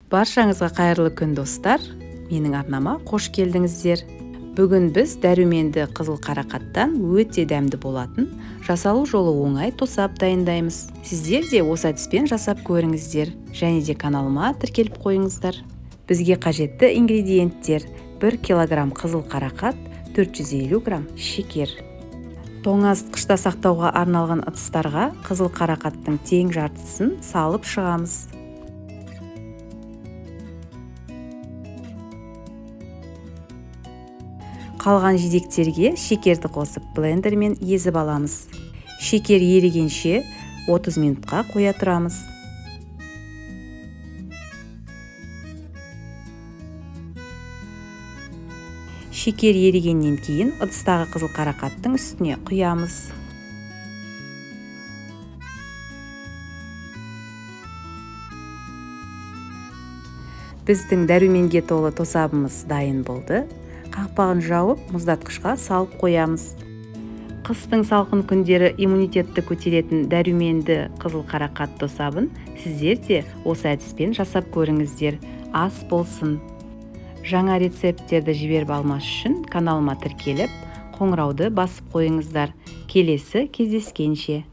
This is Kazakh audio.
Баршаңызға қайырлы күн, достар! Менің арнама қош келдіңіздер. Бүгін біз дәруменді қызыл қарақаттан өте дәмді болатын, жасалу жолы оңай тосап дайындаймыз. Сіздер де осы әдіспен жасап көріңіздер және де каналыма тіркеліп қойыңыздар. Бізге қажетті ингредиенттер: 1 килограмм қызыл қарақат, 450 грамм шекер. Тоңазытқышта сақтауға арналған ыдыстарға қызыл қарақаттың тең жартысын салып шығамыз. Қалған жидектерге шекерді қосып, блендермен езіп аламыз. Шекер ерігенше 30 минутқа қоя тұрамыз. Шекер ерігеннен кейін ыдыстағы қызыл қарақаттың үстіне құямыз. Біздің дәруменге толы тосабымыз дайын болды. Қақпағын жауып, мұздатқышқа салып қоямыз. Қыстың салқын күндері иммунитетті көтеретін дәруменді қызыл қарақат тосабын сіздер де осы әдіспен жасап көріңіздер. Ас болсын! Жаңа рецепттерді жіберіп алмас үшін каналыма тіркеліп, қоңырауды басып қойыңыздар. Келесі кездескенше!